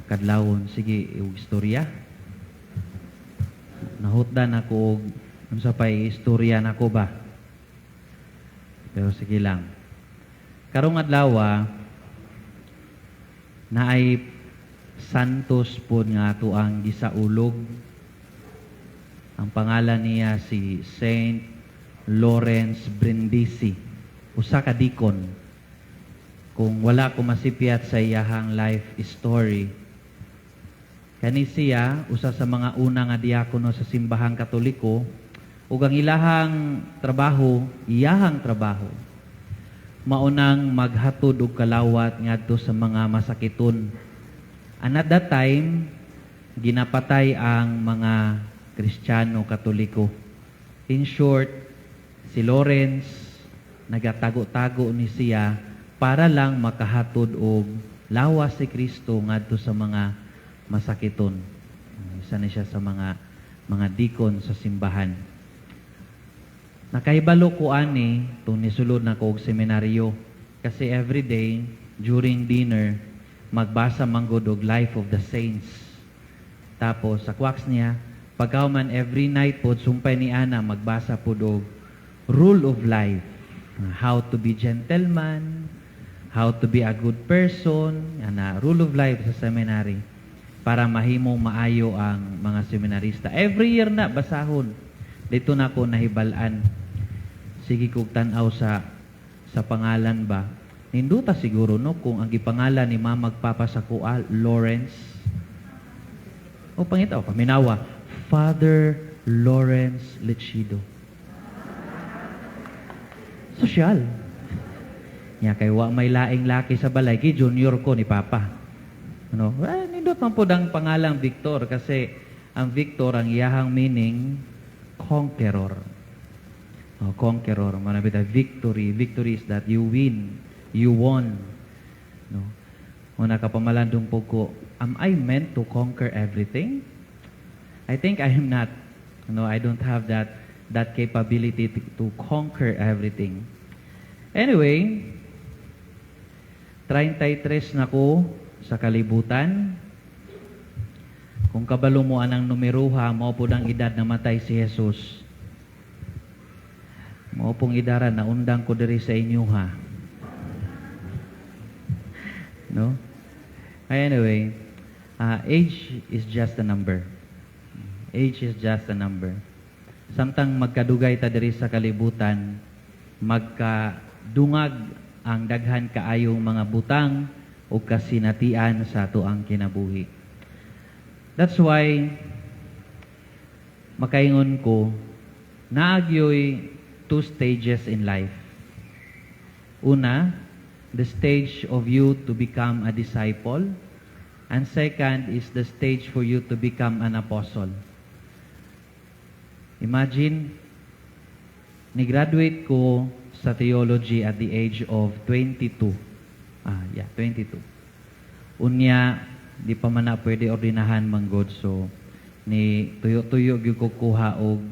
Kadlawon, sige, og istorya. Nahutdan ako og unsa pay istorya nako ba. Pero sige lang. Karong adlaw naay santos pod nga ato ang gisaulog. Ang pangalan niya si Saint Lawrence Brindisi. Usa ka deacon. Kung wala ko masipyat sa iyahang life story, kani siya usa sa mga una nga diakono sa Simbahang Katoliko, ug ang ilahang trabaho, iyahang trabaho, maunang maghatod og kalawat ngadto sa mga masakiton. And at that time, ginapatay ang mga Kristiyano Katoliko. In short, si Lawrence nagatago-tago ni siya para lang makahatod og lawas si Kristo ngadto sa mga masakiton. Isa ni siya sa mga deacon sa simbahan. Nakahibalo ko ani tung nisulod na ko og seminaryo kasi every day during dinner magbasa manggod og Life of the Saints. Tapos sa kwaks niya, pagkauman every night pod sumpay ni ana magbasa pod og Rule of Life. How to be gentleman, how to be a good person, ana, Rule of Life sa seminary para mahimong maayo ang mga seminarista. Every year na basahon. Dito na ako nahibal-an. Sige kog tan-aw sa pangalan ba. Ninduta siguro, no, kung ang gipangalan ni mamag papa sa kuha Lawrence. O pangitaw paminawa, Father Lawrence Lechido. Social. Nya kay wa may laing laki sa balay, ki junior ko ni papa. Ano? Eh, nindot man pod ang pangalang Victor kasi ang Victor, ang iyahang meaning, conqueror. Oh, conqueror, mao na bitaw victory. Victory is that you win, you won. No? Mao nakapamalandong po ko, am I meant to conquer everything? I think I am not. No, I don't have that capability to conquer everything. Anyway, 33 na ko sa kalibutan. Kung kabalo mo anang numeruha, mao pod ang edad na matay si Jesus. Mao pong idara na undang ko diri sa inyo ha. No? Anyway, age is just a number. Age is just a number. Samtang magkadugay ta diri sa kalibutan, magkadungag ang daghan kaayong mga butang o kasinatian sa atoang kinabuhi. That's why makaingon ko, naa gyoy two stages in life. Una, the stage of you to become a disciple, and second is the stage for you to become an apostle. Imagine, ni-graduate ko sa theology at the age of 22. Ah, yeah, 22. Unya, di pa man na pwede ordinahan manggod. So, ni tuyo-tuyo gyud ko kuha og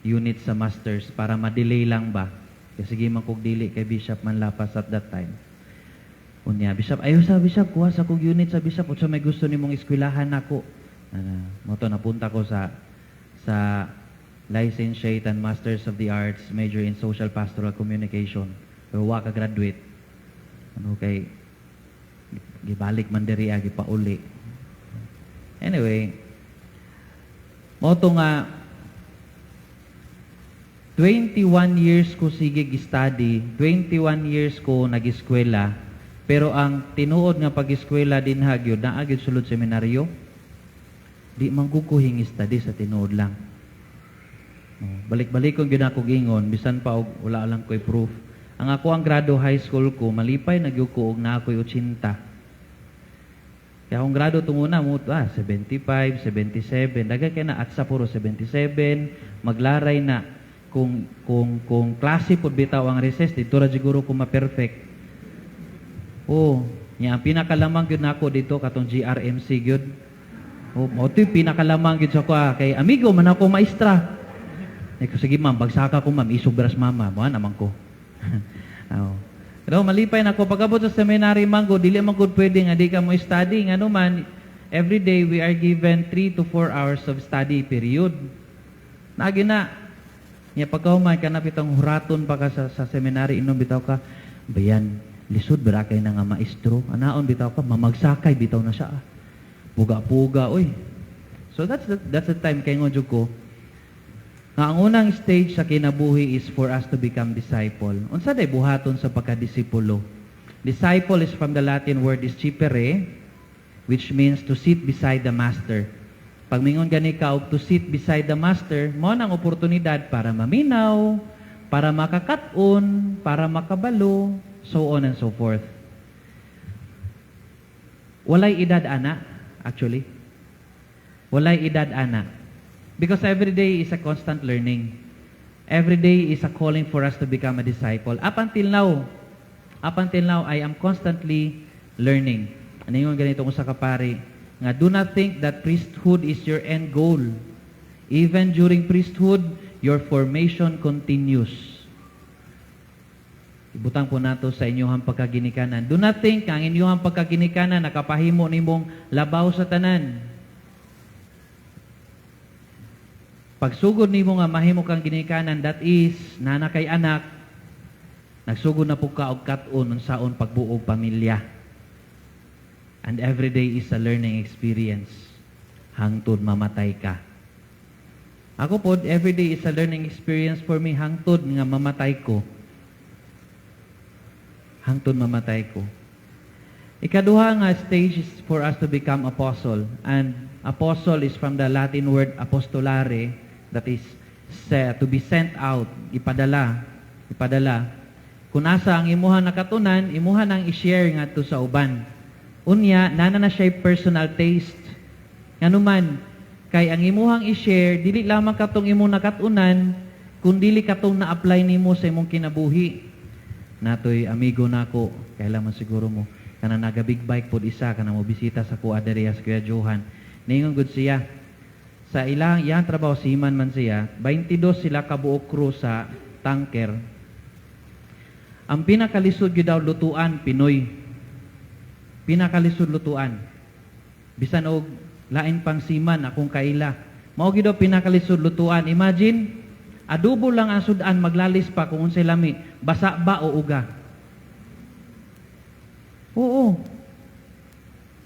unit sa masters para ma-delay lang ba. Kasi sige man kog dili kay Bishop Manlapas at that time. Unya, "Bishop, ayo sa Bishop, kuha sa kog unit sa Bishop. Unsa may gusto nimong eskwelahan nako?" Ana, mao to napunta ko sa Licentiate and Masters of the Arts, major in Social Pastoral Communication. Pero wa ka graduate. Ano kay gibalik man diri, gipauli. Anyway, mao to nga 21 years ko sige gi-study, 21 years ko nag-eskwela, pero ang tinuod nga pag-eskwela dinha gyud naa gyud sulod seminaryo. Di man gud ko hingi study sa tinuod lang. Oh, balik-balik kong gyud ako gingon bisan pa og wala lang ko'y proof. Ang ako ang grado high school ko, malipay na gyud ko og naa ko'y 80. Kaya akong grado tunguna mo, 75, 77, daghan kay na at sa puro 77, maglaray na kung klase pud bitaw ang recess dito ra siguro ko ma-perfect. Oh, nya ang pinakalamang gyud nako dito katong GRMC gyud. Oh, mao to yung pinakalamang gyud sa ko kay amigo man ako maestra. Eh, sige ma'am, bagsaka ko ma'am, isog beras mama, mo naman ko. Oh. Pero malipay na ako pag-abot sa seminary man go, dili man gud pwede nga di ka mo study, ngano man Every day we are given 3 to 4 hours of study period. Naagi na. Nya pagkahuman ka na bitong huraton pa ka sa seminary, inom bitaw ka, bayan, lisod bira kay na nga maestro. Anaon bitaw ka, mamagsakay bitaw na siya. Ah. Puga-puga, oy. So that's the time kay ngon jud ko nga ang unang stage sa kinabuhi is for us to become disciple. Unsa day buhaton sa pagkadisipulo? Disciple is from the Latin word discipere, which means to sit beside the master. Pag mingon gani ka og to sit beside the master, mao nang oportunidad para maminaw, para makakat-on, para makabalo, so on and so forth. Walay edad ana, actually. Walay edad ana. Because every day is a constant learning. Every day is a calling for us to become a disciple. Up until now, I am constantly learning. Ano yung ganito kung sa kapari? Nga, do not think that priesthood is your end goal. Even during priesthood, your formation continues. Ibutang po nato sa inyong pagkaginikanan. Do not think ang inyong pagkaginikanan nakapahimo nimong labaw sa tanan. Pagsugod nimo nga mahimo kang ginikanan, that is, nana kay anak, nagsugod na po ka og kat-on unsaon pagbuo og pamilya. And every day is a learning experience hangtod mamatay ka. Ako pod, every day is a learning experience for me hangtod nga mamatay ko. Hangtod mamatay ko. Ikaduha nga stage is for us to become apostle. And apostle is from the Latin word apostolare, that is to be sent out, ipadala, ipadala. Kung asa ang imuha nakatunan, imuha nang i-share ngadto sa uban. Unya, nana na siya personal taste. Nganuman, kay ang imuhang i-share, dili lamang katong imong nakatunan, kun dili katong na-apply nimo sa imong kinabuhi. Natoy amigo nako, kailan man siguro mo, kana naga big bike pod isa, kana mo bisita sa kuha diri sa Kuya Johan. Ningon gud siya, sa ilang iyang trabaho, seaman man siya, 22 sila kabuok crew sa tanker. Ang pinakalisod gyud daw lutuan, Pinoy. Pinakalisod lutuan. Bisan og lain pang seaman akong kaila. Mao gyud daw pinakalisod lutuan. Imagine, adobo lang ang sudan, maglalis pa kung unsay lami, basa ba o uga. Oo.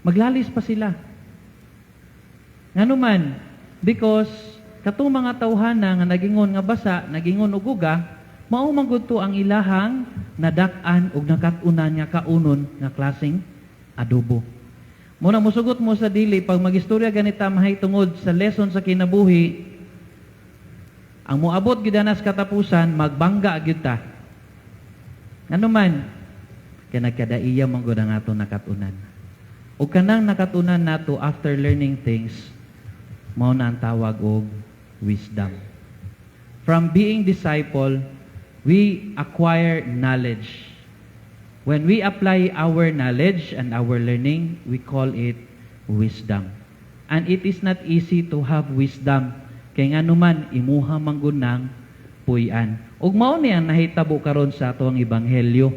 Maglalis pa sila. Ngano man, because katong mga tawhana nga nagingon nga basa, nagingon og uga, mao man gud to ang ilahang nadak-an og nakat-unan nga kaunon nga klaseng adobo. Muna musugot mo sa dili pag magistorya ganita mahay tungod sa lesson sa kinabuhi, ang moabot gyud na sa katapusan, magbangga gyud ta. Ngano man, kay nagkadaiya man gud ang atong nakatunan. O kanang nakatunan nato after learning things, mao na ang tawag og wisdom. From being disciple, we acquire knowledge. When we apply our knowledge and our learning, we call it wisdom. And it is not easy to have wisdom. Kay nga naman, imuha man gud ng puy-an. Ug mao ni ang nahitabo karon sa atong ebanghelyo.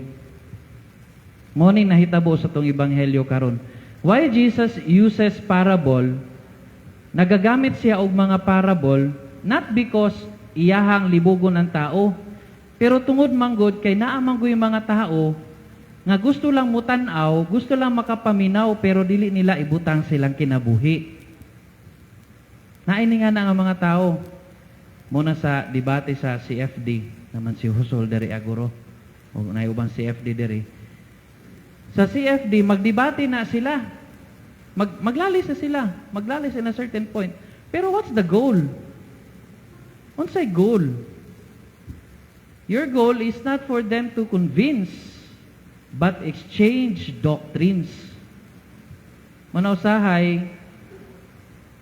Mao ni nahitabo sa atong ebanghelyo karon. Why Jesus uses parable? Nagagamit siya og mga parable not because iyahang libugon ang tao, pero tungod manggod kay naa man yung mga tao nga gusto lang mutan-aw, gusto lang makapaminaw, pero dili nila ibutang silang kinabuhi. Naini nga na ang mga tao. Muna sa debate sa CFD, naman si Husol diri aguro, o naay ubang CFD diri. Sa CFD, magdebate na sila. Maglalis na sila. Maglalis in a certain point. Pero what's the goal? Unsay goal? Your goal is not for them to convince, but exchange doctrines. Manausahay,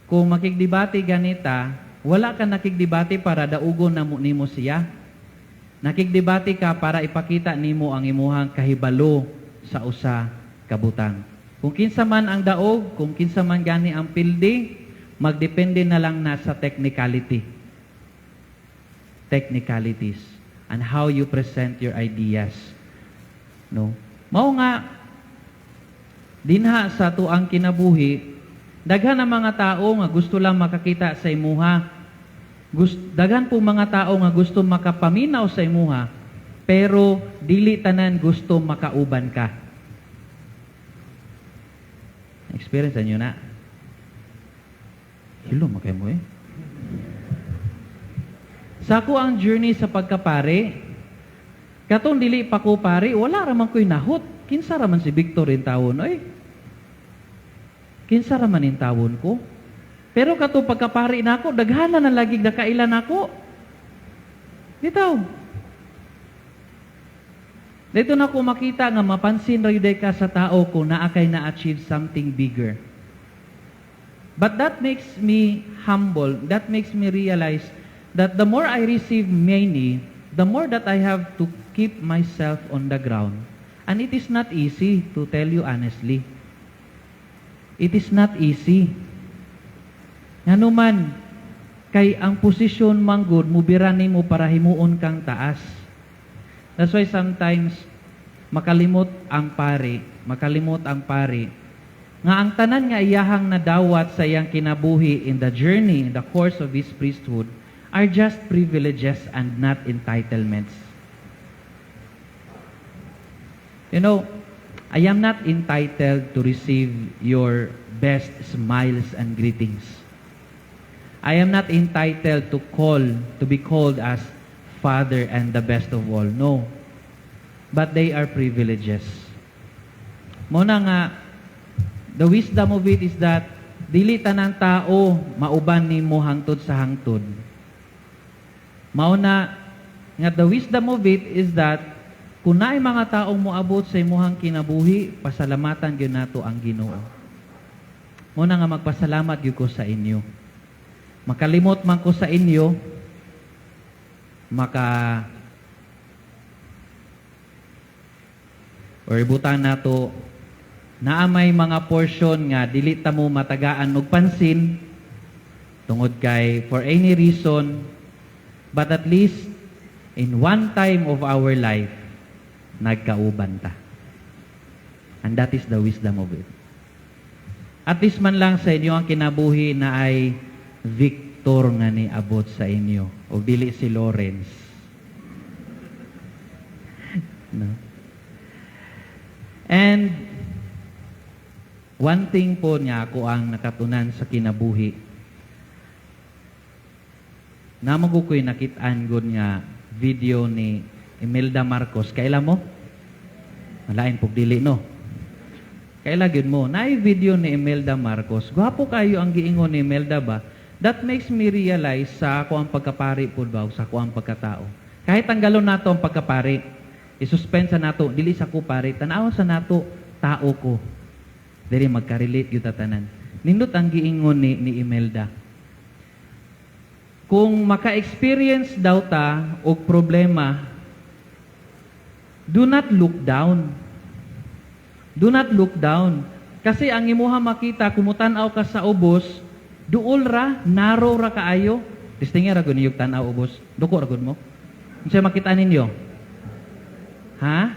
kung makigdebate ganita, wala ka nakigdebate para daugon na mo nimo siya. Nakigdebate ka para ipakita nimo ang imuhang kahibalo sa usa ka butang. Kung kinsa man ang daog, kung kinsa man gani ang pildi, magdepende na lang na sa technicality. Technicalities and how you present your ideas. No? Mao nga dinha sa tuang kinabuhi, Daghan ang mga tao nga gusto lang makakita sa imuha. Daghan po mga tao nga gusto makapaminaw sa imuha, pero dili tanan gusto makauban ka. Experience niyo na. Hilo makay mo eh. Sa ako ang journey sa pagkapari, katong dili pa ko pari, wala raman ko'y nahot. Kinsa raman si Victor intawon, oy? Kinsa raman intawon ko? Pero katong pagkapari nako, daghana na lagi nakailan nako. Bitaw. Dito na ko makita nga mapansin ra gyud ka sa tao kung naa kay na-achieve something bigger. But that makes me humble. That makes me realize that the more I receive many, the more that I have to keep myself on the ground. And it is not easy, to tell you honestly. It is not easy. Ngano man, kay ang posisyon manggod, mubira nimo para himuon kang taas. That's why sometimes makalimot ang pari, makalimot ang pari, nga ang tanan nga iyahang nadawat sa iyang kinabuhi in the journey, in the course of his priesthood, are just privileges and not entitlements. I am not entitled to receive your best smiles and greetings. I am not entitled to be called as father and the best of all. No. But they are privileges. Mao na nga, the wisdom of it is that dili tanang tao mauban nimo hangtod sa hangtod. Mao na nga the wisdom of it is that kung naay mga taong moabot sa imuhang kinabuhi, pasalamatan gyud nato ang Ginoo. Mao na nga magpasalamat gyud ko sa inyo. Makalimot man ko sa inyo, maka or ibutang nato naa may mga portion nga dili ta mo matagaan og pansin tungod kay for any reason, but at least in one time of our life, nagkauban ta. And that is the wisdom of it. At least man lang sa inyo ang kinabuhi na ay Victor nga niabot sa inyo o dili si Lawrence. No? And one thing po niya ako ang nakatunan sa kinabuhi. Namago ko'y nakit-an gud nga video ni Imelda Marcos. Kaila mo? Malain pug dili, no? Kaila gyud mo. Naay video ni Imelda Marcos. Gwapo kayo ang giingon ni Imelda ba? That makes me realize sa ako ang pagkapari pud ba, o sa ako ang pagkatao. Kahit tanggalon nato ang pagkapari, isuspend sa nato, dili sa ko pari, tan-awon sa nato, tao ko. Dili magka-relate gyud tanan. Nindot ang giingon ni Imelda. Kung maka-experience daw ta og problema, do not look down. Do not look down. Kasi ang imuha makita, kung mutan-aw ka sa ubos, duol ra, narrow ra kaayo. Testingi ra gud niyog tan-aw ubos. Duko ra gud mo. Unsa makita ninyo? Ha?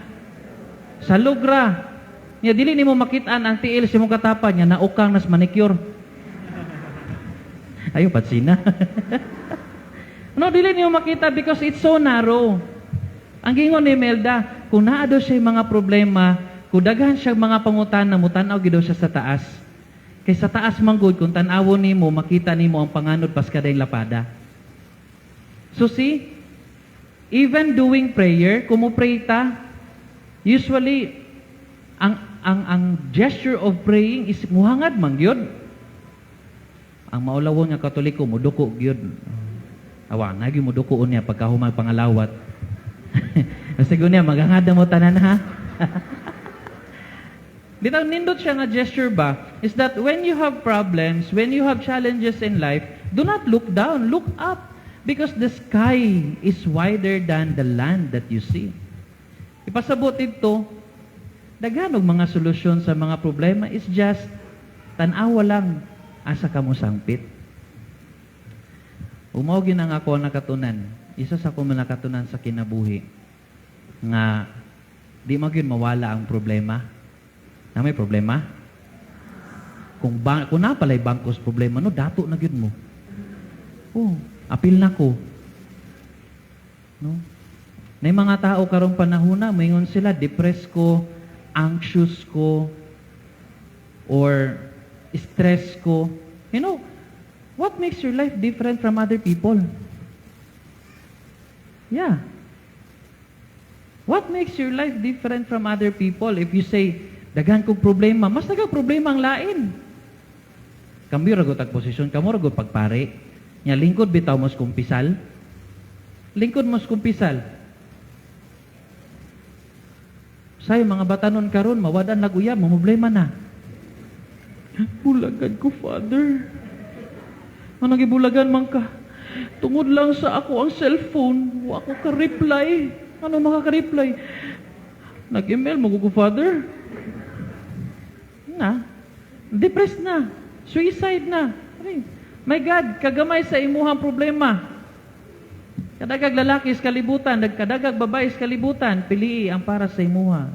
Salog ra. Nya dili nimo makitaan ang tiil sa imong katapad nga naukang nas manicure. Ayo patsina. No, dili nimo makita because it's so narrow. Ang gingon ni Imelda, kung naa daw siya mga problema, kung daghan siya mga pangutana, mutan-aw gid daw siya sa taas. Kay sa taas man gud, kung tan-awon nimo, makita nimo ang panganod pas kadayng lapada. So see, even doing prayer, kung mo pray ta, usually ang gesture of praying is muhangad man gyud. Ang maulawon nga Katoliko muduko gyud. Awa, nagi muduko niya pagkahuman pangalawat. Basta niya maghangad na mo tanan ha. Bitaw nindot siya nga gesture ba is that when you have problems, when you have challenges in life, do not look down, look up, because the sky is wider than the land that you see. Ipasabot ito, daghan og mga solusyon sa mga problema is just tan-awa lang asa ka mo sangpit. Mao gyud ang ako nakatunan. Isa sa ako nakatunan sa kinabuhi nga di man gyud mawala ang problema. Na may problema? Kung naa pala'y bangkos problema, no, dato na gyud mo. Oh, apil na ko. No? Nay mga tao karong panahona, moingon sila, "Depressed ko, anxious ko, or stress ko." What makes your life different from other people? Yeah. What makes your life different from other people? If you say, "Daghan kong problema," mas daghang problema ang lain. Kambyo ra gud tag posisyon, kamo ra gud pagpari. Nya lingkod bitaw mos kumpisal. Lingkod mos kumpisal. Say mga batanon karon mawad-an lag uyab, problema na. "Bulagan ko, Father." "Ano gibulagan man ka?" "Tungod lang sa ako ang cellphone, wa ko ka-reply." "Ano makaka-reply?" "Nag-email mo ko, Father." Na. Depressed na. Suicide na. Ay, my God, kagamay sa imuhang problema. Kadagag lalaki sa kalibutan, nagkadagag babae sa kalibutan, pili ang para sa imuha.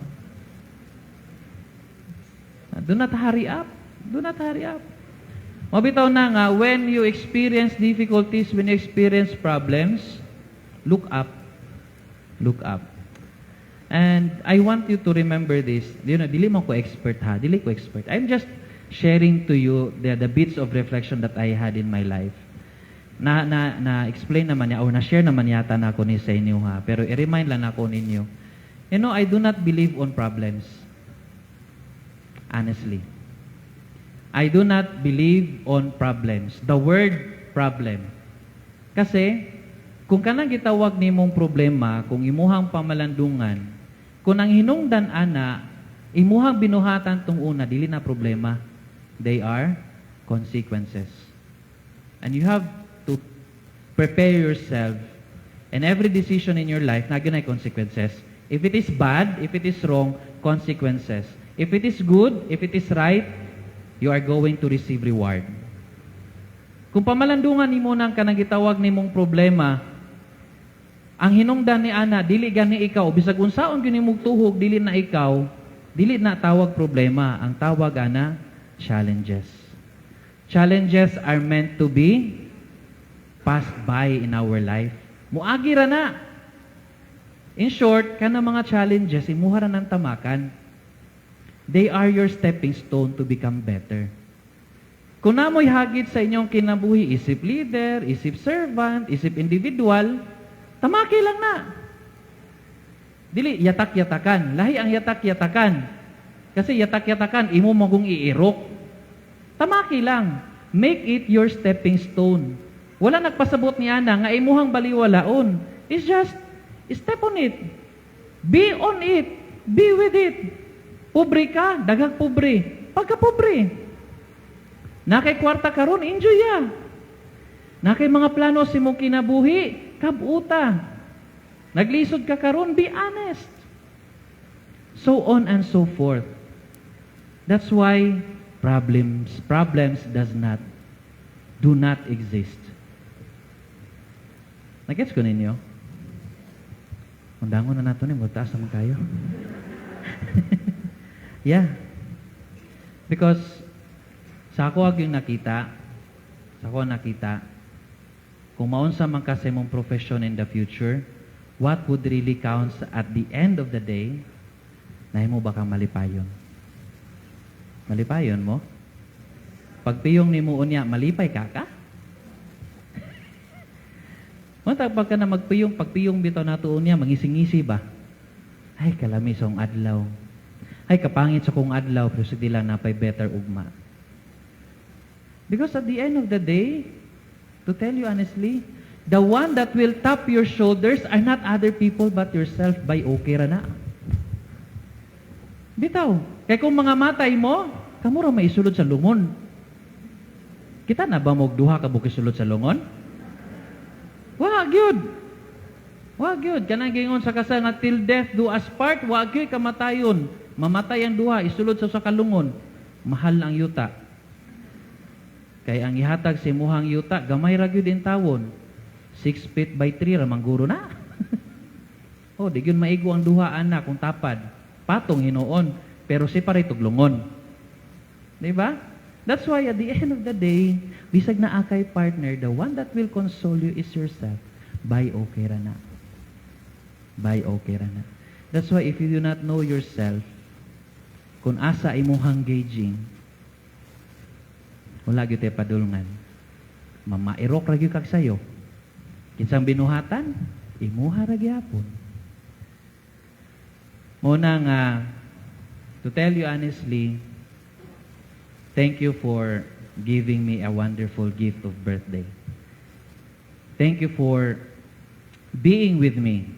Do not hurry up. Do not hurry up. Mabitaw na nga, when you experience difficulties, when you experience problems, look up. Look up. And I want you to remember this. Dili mo ko expert ha. Dili ko expert. I'm just sharing to you the bits of reflection that I had in my life. Na explain naman niya or na share naman yata na ako ni sa inyo ha. Pero i-remind lang ako ninyo. I do not believe on problems. Honestly. I do not believe on problems. The word "problem." Kasi, kung kanang gitawag nimong problema, kung imuhang pamalandungan, kung ang hinungdan ana, imuhang binuhatan tung una, dili na problema. They are consequences. And you have to prepare yourself and every decision in your life na ginay consequences. If it is bad, if it is wrong, consequences. If it is good, if it is right, you are going to receive reward. Kung pamalandungan nimo nang kanang gitawag nimong problema, ang hinungdan ni ana dili gani ikaw, bisag unsaon gyud nimong tuhog dili na ikaw, dili na tawag problema, ang tawag ana challenges. Challenges are meant to be passed by in our life. Muagi ra na. In short, kana mga challenges imuha ra ng tamakan. They are your stepping stone to become better. Kung namoy hagit sa inyong kinabuhi, isip leader, isip servant, isip individual, tamaki lang na. Dili, yatak-yatakan. Lahi ang yatak-yatakan. Kasi yatak-yatakan, imo mo kung iirok. Tamaki lang. Make it your stepping stone. Wala nagpasabot ni ana nga imuhang baliwalaon. It's just, step on it. Be on it. Be with it. Pobre ka, daghang pobre. Pagka pobre. Nakay kwarta karon, enjoy ya. Nakay mga plano sa imong kinabuhi, kabuta. Naglisod ka karon, be honest. So on and so forth. That's why problems does not do not exist. Nagets ko ninyo? Undangon na nato ni, taas naman kayo. Yeah. Because sa ako ag yung nakita, sa ako ang nakita, kung maunsa man ka sa imong profession in the future, what would really counts at the end of the day, nahimo ba kang malipayon? Malipayon mo? Pagpiyong nimo unya, malipay ka ka? Mata pag ka na magpiyong, pagpiyong bitaw nato unya, mangising-ngisi ba? "Ay, kalami sa akong adlaw. Ay, kapangit sa kong adlaw, pero sige lang, napay better ugma." Because at the end of the day, to tell you honestly, the one that will tap your shoulders are not other people but yourself by okay ra na. Bitaw. Kay kung mga matay mo, kamo ra maisulod sa lungon. Kita na ba mo duha ka buok isulod sa lungon? Wa gyud. Wa gyud. Kanang gingon sa kasal nga "till death do us part", wa gyud kamatayon. Mamatay ang duha, isulod sa kalungon. Mahal ang yuta. Kay ang ihatag sa imuhang yuta, gamay ra gyud tawon. 6 feet by 3 ra mangguro na. Oh, di gyud maigo ang duha ana kung tapad. Patong hinuon, pero separate og lungon. Di ba? That's why at the end of the day, bisag naa kay partner, the one that will console you is yourself. Bay, okay ra na. Bay, okay ra na. That's why if you do not know yourself, kung asa imuhang gauging, wala gyud tay padulngan. Mamairok ra gyud kag sayo. Kinsang binuhatan, imuha ra gyapon. Mao na nga, to tell you honestly, thank you for giving me a wonderful gift of birthday. Thank you for being with me.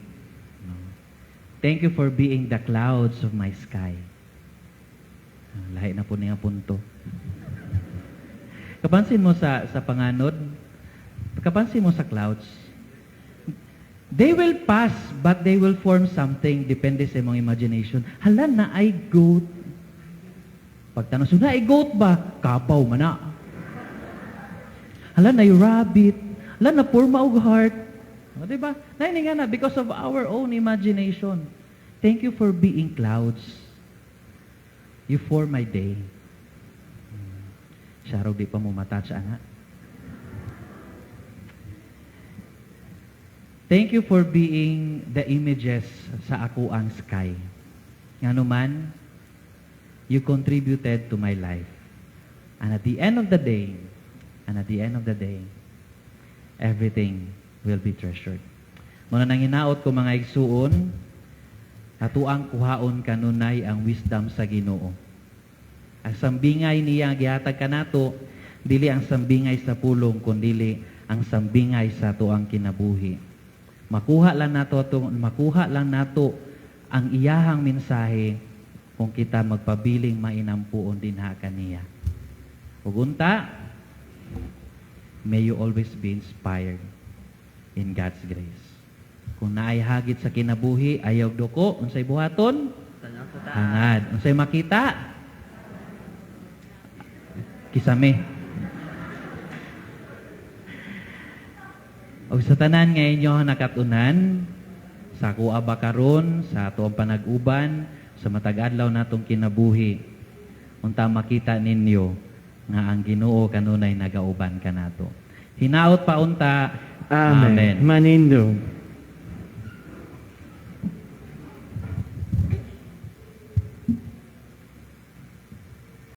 Thank you for being the clouds of my sky. Ah, lahi na po niya punto. Kapansin mo sa panganod, kapansin mo sa clouds, they will pass, but they will form something, depende sa imong imagination. Hala, naay goat. Pagtanong, so naay goat ba? Kabaw man na. Hala, naay rabbit. Hala, na porma og heart. O, di ba? Naini nga na, because of our own imagination. Thank you for being clouds. You form my day. Siya raw di pa mo matouch, ana. Thank you for being the images sa ako ang sky. Ngano man, you contributed to my life. And at the end of the day, and at the end of the day, everything will be treasured. Mao na nang hinaot ko, mga igsuon, atuang kuhaon kanunay ang wisdom sa Ginoo. Ang sambingay niya gihatag kanato, dili ang sambingay sa pulong, kundili ang sambingay sa atuang kinabuhi. Makuha lang nato ang iyahang mensahe kung kita magpabiling mainampuon dinha kaniya. Ug unta, may you always be inspired in God's grace. Kung naay hagit sa kinabuhi, ayaw duko, unsay buhaton? Tanaw sa taas. Hangad. Unsay makita? Kisame. Og sa tanan nga inyo nakatunan, sa akoa ba karon, sa atuang panag-uban, sa matag adlaw natong kinabuhi, unta makita ninyo nga ang Ginoo kanunay nagauban kanato. Hinaot pa unta. Amen. Amen. Manindog.